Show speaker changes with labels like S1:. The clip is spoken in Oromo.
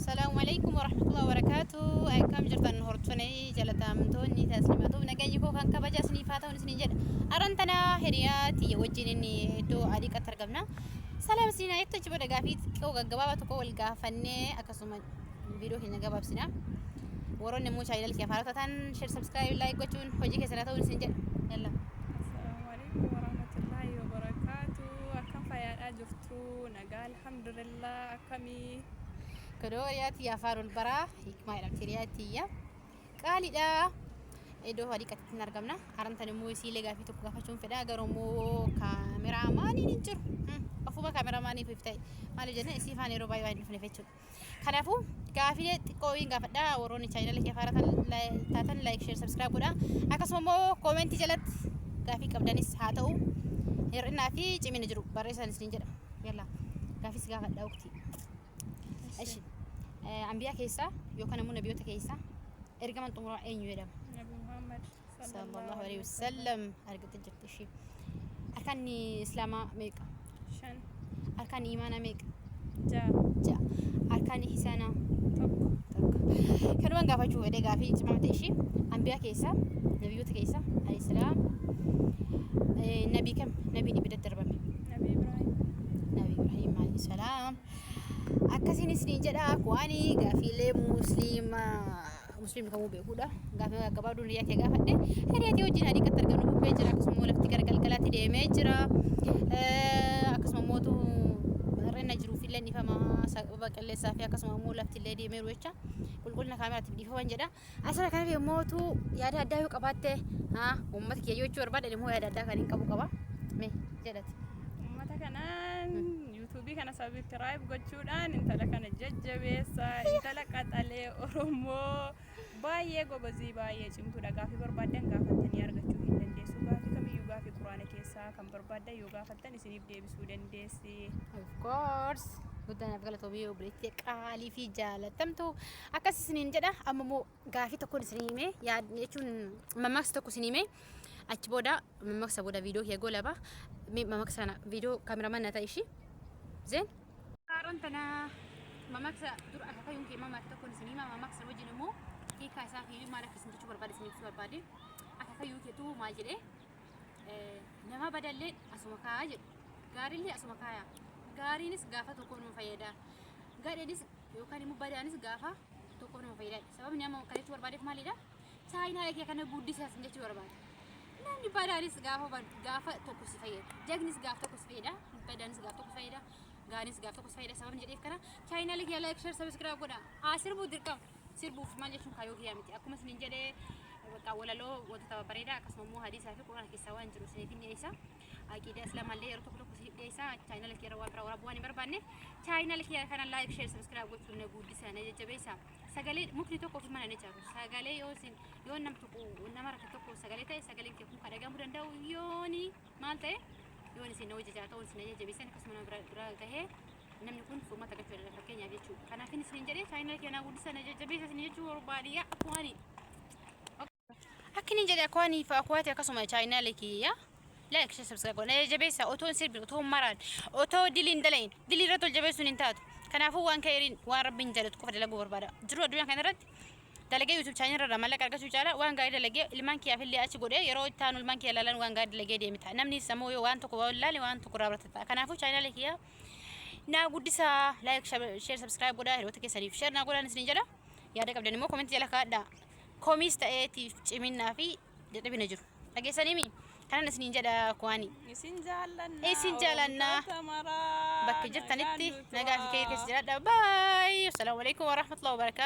S1: Salaamu alaikum warahmatullahi wabarakatuh. Akkam jirtan hordoftoonni jalatamtoonni taslimatuuf nageenyi koo kan kabaja isiniif haa ta'uun isiniin jedha. Arran tana hiriyaa tiyya wajjin inni iddoo adiiqatti argamna. Salaam isin jettu achi booda gaafii xiqqoo gaggabaabaa tokko wal gaafannee akkasuma viidiyoo keenya gabaabsina. Warroonni immoo chaayinal kee afaan taatan share subscribe like gochuun hojii keessan haa ta'uun isin jedha. Yalla.
S2: Assalaamu alaikum warahmatullahi wabarakaatu. Akkam fayyaadhaa jirtu? Nagaa alhamdulillah. Akkamii?
S1: Kodoo hiriyaa tiyya afaan ol baraa hikmaa jedhamti hiriyaa tiyya. Qaaliidha. Iddoo hadiiqatti hin argamna. Arantan immoo isiilee gaafii tokko gaafachuun fedha. Garuu immoo kaameraamaaniin hin jiru. Ofuma kaameraamaaniif if ta'e. Maaliif jennaan isii faana yeroo baay'ee waan hin dhufneef jechuudha. Kanaafuu gaafiilee xiqqoo hin gaafadha. Warroonni chaayinala kee faara taatan like, share, subscribe godha. Akkasuma immoo koomentii jalatti gaafii qabdanis haa ta'u hir'inaa fi cimina jiru barreessan isiniin jedha. Yalla gaafii si gaafadha ukti. Ishi ambiyaa keessaa yookaan immoo nabiyoota keessaa ergaman xumuraa eenyu jedhama?
S2: Nabi Muhammad
S1: Sallallahu alaihi wasallam argatte jirti ishii. Arkaanni islaamaa meeqa?
S2: 5.
S1: Arkaanni imaanaa meeqa?
S2: 6.
S1: 6. Arkaanni ihsaanaa?
S2: 1.
S1: 1. Kanumaan gaafachuu fedhe gaafii cimaa ta'e ishii. Ambiyaa keessaa nabiyyoota keessaa alayhi salaam nabii kam nabiin ibidda darbame?
S2: Nabi Ibrahim.
S1: Nabi Ibrahim alayhi salaam. Akkasiin isiniin jedha kuwaani gaafiilee musliima musliimni kamuu beekuudha. Gaafii gabaabduu hiriyaa kee gaafadhe. Hiriyaa kee wajjin hadiiqatti argamnu bubbee jira. Akkasuma immoo lafti gara galgalaatti deemee jira. Akkasuma immoo hir'ina jiruuf illee dhiifama sababa qilleensaa fi akkasuma immoo lafti illee deemeeru jecha qulqullina kaameraatiif dhiifaman jedha. Asirra kanaaf yommuu yaada addaa yoo qabaatte uummata kiyya jechuu barbaadde immoo yaada addaa kan hin qabu qaba. Mee jedhati.
S2: Uummata kanaan yuutuubii kana sabiskiraayib gochuudhaan intala kana jajjabeessa. Intala qaxalee Oromoo baay'ee gobazii baay'ee cimtuudha. Gaafii barbaaddan gaafattanii argachuu hin dandeessu. Gaafii kamiyyuu gaafii quraana keessaa kan barbaaddan yoo gaafattan isiniif deebisuu dandeessi.
S1: Of course. Guddaa naaf galatoomii obboleettii qaalii fi jaalatamtu. Akkas isiniin jedha. Amma immoo gaafii tokkoon isinii hime yaad jechuun mammaaksa tokko isinii hime achi booda mammaaksa booda viidiyoo kee goolaba. Mee mammaaksa kana viidiyoo kaameramaan na ta'e ishii. Zeen. Haaraan tana mammaaksa dur akaakayyuun kee mammaaksa tokkoon isinii hima mammaaksa wajjin immoo hiikaa isaa fi maal akka isin jechuu barbaade isin ibsuu barbaade akaakayyuu keetu maal jedhee nama badallee asuma kaayaa jedhu gaariillee asuma kaayaa gaariinis gaafa tokko nama fayyada gadheenis yookaan immoo badaanis gaafa tokko nama fayyada sababni amma kan jechuu barbaadeef maalidha chaayinaa kee kana guddisaa sin jechuu barbaade namni badaanis gaafa gaafa tokko si fayyada jagnis gaafa tokko si fayyada badaanis gaafa tokko si fayyada gaariinis gaafa tokko si fayyada sababni jedheef kana chaayinaa kee like share subscribe godha haa sirbuu dirqama sirbuuf maal jechuun kaayyoo kiyyaa miti. Akkuma isiniin jedhe bakka walaloo wantoota babbareedaa akkasuma immoo hadiisaa fi quraana keessaa waan jiru isiniif hin dhiyeessa. Aqiidaa islaamaa illee yeroo tokko tokko isiniif dhiyeessa. Chaayinala kiyya irra waan biraa waraabuu waan hin barbaanneef chaayinala kiyya kana like share subscribe gochuun na guddisa na jajjabeessa. Sagalee mukni tokko ofii mana ni ijaaru. Sagalee yoo isin yoo nam tokko nama rakkate tokko sagalee ta'e sagaleen kee kun kan dhagahamuu danda'u yooni maal ta'e yoon isin na hojjechaa ta'uun isin na jajjabeessan akkasuma nama bira bira gahee namni kun furmaata argachuu danda'a fakkeenyaaf jechuudha. Kanaaf inni isiniin jedhee chaayinaa keenyaa guddisa na jajjabeessa isin jechuu barbaadiyyaa akkumaani. Akka inni jedhe akkumaanii fi akkuwaati akkasuma chaayinaa kiyya. Like share subscribe godha. Na jajjabeessa otoo hin sirbin otoo hin maraan otoo diliin dalayin dilii irratti ol jabeessuun hin taatu. Kanaafuu waan ka'eeriin waan rabbiin jaalatu qofa dalaguu barbaada. Jiruu addunyaa kana irratti dalagee YouTube channel irraa mallaqa argachuu caala waan gaarii dalagee ilmaan kiyyaaf illee achi godhee yeroo itti aanu ilmaan kiyya ilaalan waan gaarii dalagee deemita. Namni sammuu yoo waan tokko waan ilaale waan tokko irraa barata ta'a. Kanaafuu channel kiyya naa guddisaa like share subscribe godhaa hiriyoota keessaniif share naa godhaan isiniin jedha. Yaada qabdan immoo comment jala kaa'adhaa. Komiis ta'eetiif ciminnaa fi dadhabina jiru. Dhageessanii mi? Kanan isiniin jedha kuwaanii.
S2: Isin jaallanna.
S1: Isin jaallanna.
S2: Oromtoota maraa.
S1: Bakka jirtanitti
S2: Nagaan nu
S1: nagaa fi
S2: turaa.
S1: kee keessa jiraadha. Baay'ee. Assalaamu alaikum warahmatullahi wabarakatuh.